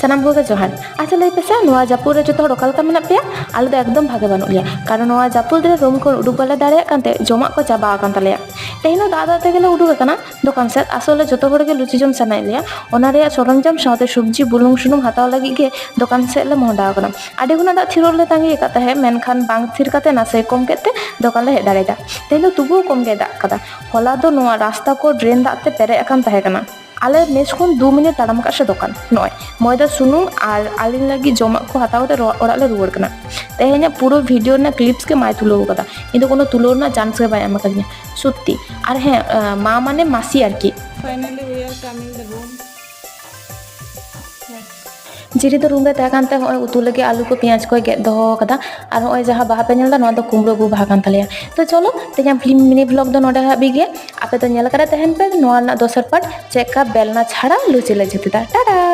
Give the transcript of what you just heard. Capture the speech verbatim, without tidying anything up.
ᱥᱟᱱᱟᱢ ᱠᱚᱜᱮ ᱡᱚᱦᱟᱨ᱾ ᱟᱪᱪᱷᱟ, ᱞᱟᱹᱭ ᱯᱮᱥᱮ, ᱱᱚᱣᱟ ᱡᱟᱹᱯᱩᱫ ᱨᱮ ᱡᱚᱛᱚ ᱦᱚᱲ ᱚᱠᱟ ᱞᱮᱠᱟ ᱢᱮᱱᱟᱜ ᱯᱮᱭᱟ? ᱟᱞᱮ ᱫᱚ ᱮᱠᱫᱚᱢ ᱵᱷᱟᱜᱮ ᱵᱟᱹᱱᱩᱜ ᱞᱮᱭᱟ, ᱠᱟᱨᱚᱱ ᱱᱚᱣᱟ ᱡᱟᱹᱯᱩᱫ ᱨᱮ ᱨᱩᱢ ᱠᱷᱚᱱ ᱩᱰᱩᱠ ᱵᱟᱞᱮ ᱫᱟᱲᱮᱭᱟᱜ ᱠᱟᱱᱛᱮ ᱡᱚᱢᱟᱜ ᱠᱚ ᱪᱟᱵᱟ ᱟᱠᱟᱱ ᱛᱟᱞᱮᱭᱟ᱾ ᱛᱮᱦᱮᱧ ᱫᱚ ᱫᱟᱜ ᱫᱟᱜ ᱛᱮᱜᱮᱞᱮ ᱩᱰᱩᱠ ᱟᱠᱟᱱᱟ ᱫᱚᱠᱟᱱ ᱥᱮᱫ᱾ ᱟᱥᱚᱞ ᱨᱮ ᱡᱚᱛᱚ ᱦᱚᱲ ᱜᱮ ᱞᱩᱪᱤ ᱡᱚᱢ ᱥᱟᱱᱟᱭᱮᱫ ᱞᱮᱭᱟ, ᱚᱱᱟ ᱨᱮᱭᱟᱜ ᱥᱚᱨᱚᱧᱡᱟᱢ ᱥᱟᱶᱛᱮ ᱥᱚᱵᱽᱡᱤ, ᱵᱩᱞᱩᱝ, ᱥᱩᱱᱩᱢ ᱦᱟᱛᱟᱣ ᱞᱟᱹᱜᱤᱫ ᱜᱮ ᱫᱚᱠᱟᱱ ᱥᱮᱫ ᱞᱮ ᱢᱚᱦᱰᱟ ᱟᱠᱟᱱᱟ᱾ ᱟᱹᱰᱤ ᱠᱷᱚᱱᱟᱜ ᱫᱟᱜ ᱛᱷᱤᱨᱚᱜ ᱞᱮ ᱛᱟᱸᱜᱤ ᱟᱠᱟᱫ ᱛᱟᱦᱮᱸᱫ, ᱢᱮᱱᱠᱷᱟᱱ ᱵᱟᱝ ᱛᱷᱤᱨ ᱠᱟᱛᱮ ᱱᱟᱥᱮ ᱠᱚᱢ ᱠᱮᱫ ᱛᱮ ᱫᱚᱠᱟᱱ ᱞᱮ ᱦᱮᱡ ᱫᱟᱲᱮᱭᱟᱫᱟ᱾ ᱛᱮᱦᱮᱧ ᱫᱚ ᱛᱚᱵᱩᱣ ᱠᱚᱢ ᱜᱮ ᱫᱟᱜ ᱠᱟᱫᱟ᱾ ᱦᱚᱞᱟ ᱫᱚ ᱱᱚᱣᱟ ᱨᱟᱥᱛᱟ ᱠᱚ ᱰᱨᱮᱱ ᱫᱟᱜ ᱛᱮ ᱯᱮᱨᱮᱡ ᱟᱠᱟᱱ ᱛᱟᱦᱮᱸ ᱠᱟᱱᱟ᱾ ᱟᱞᱮ ᱢᱮᱥ ᱠᱷᱚᱱ ᱫᱩ ᱢᱤᱱᱤᱴ ᱛᱟᱲᱟᱢ ᱠᱟᱜ ᱥᱮ ᱫᱚᱠᱟᱱ᱾ ᱱᱚᱜᱼᱚᱭ ᱢᱚᱭᱫᱟ, ᱥᱩᱱᱩᱢ ᱟᱨ ᱟᱹᱞᱤᱧ ᱞᱟᱹᱜᱤᱫ ᱡᱚᱢᱟᱜ ᱠᱚ ᱦᱟᱛᱟᱣ ᱠᱟᱛᱮ ᱨᱚ-, ᱚᱲᱟᱜ ᱞᱮ ᱨᱩᱣᱟᱹᱲ ᱠᱟᱱᱟ᱾ ᱛᱮᱦᱮᱧᱟᱜ ᱯᱩᱨᱟᱹ ᱵᱷᱤᱰᱤᱭᱳ ᱨᱮᱱᱟᱜ ᱠᱞᱤᱯᱥ ᱜᱮ ᱢᱟᱭ ᱛᱩᱞᱟᱹᱣ ᱠᱟᱫᱟ, ᱤᱧ ᱫᱚ ᱠᱳᱱᱳ ᱛᱩᱞᱟᱹᱣ ᱨᱮᱱᱟᱜ ᱪᱟᱱᱥ ᱜᱮ ᱵᱟᱭ ᱮᱢ ᱟᱠᱟᱫᱤᱧᱟ ᱥᱚᱛᱛᱤ᱾ ᱟᱨ ᱦᱮᱸ, ᱟᱸ, ᱢᱟ ᱢᱟᱱᱮ ᱢᱟᱥᱤ ᱟᱨᱠᱤ᱾ Finally, we are coming the room. ᱡᱤᱨᱤ ᱫᱚ ᱨᱩᱢ ᱨᱮ ᱛᱟᱦᱮᱸ ᱠᱟᱱᱛᱮ ᱦᱚᱸᱜᱼᱚᱭ ᱩᱛᱩ ᱞᱟᱹᱜᱤᱫ ᱟᱹᱞᱩ ᱠᱚ, ᱯᱮᱸᱭᱟᱡᱽ ᱠᱚᱭ ᱜᱮᱫ ᱫᱚᱦᱚ ᱠᱟᱫᱟ᱾ ᱟᱨ ᱦᱚᱸᱜᱼᱚᱭ ᱡᱟᱦᱟᱸ ᱵᱟᱦᱟ ᱯᱮ ᱧᱮᱞ ᱮᱫᱟ, ᱱᱚᱣᱟ ᱫᱚ ᱠᱩᱢᱲᱳ ᱟᱹᱜᱩ ᱵᱟᱦᱟ ᱠᱟᱱ ᱛᱟᱞᱮᱭᱟ᱾ ᱛᱚ ᱪᱚᱞᱚ, ᱛᱮᱦᱮᱧᱟᱜ ᱯᱷᱤᱞᱢ ᱢᱤᱱᱤ ᱵᱷᱞᱚᱜ ᱫᱚ ᱱᱚᱰᱮ ᱦᱟᱹᱵᱤᱡ ᱜᱮ᱾ ᱟᱯᱮ ᱫᱚ ᱧᱮᱞ ᱠᱟᱛᱮ ᱛᱟᱦᱮᱱ ᱯᱮ ᱱᱚᱣᱟ ᱨᱮᱱᱟᱜ ᱫᱚᱥᱟᱨ ᱯᱟᱨᱴ, ᱪᱮᱫ ᱞᱮᱠᱟ ᱵᱮᱞᱱᱟ ᱪᱷᱟᱲᱟ ᱞᱩᱪᱤ ᱞᱮ ᱡᱩᱛ ᱮᱫᱟ᱾ ᱴᱟᱴᱟ᱾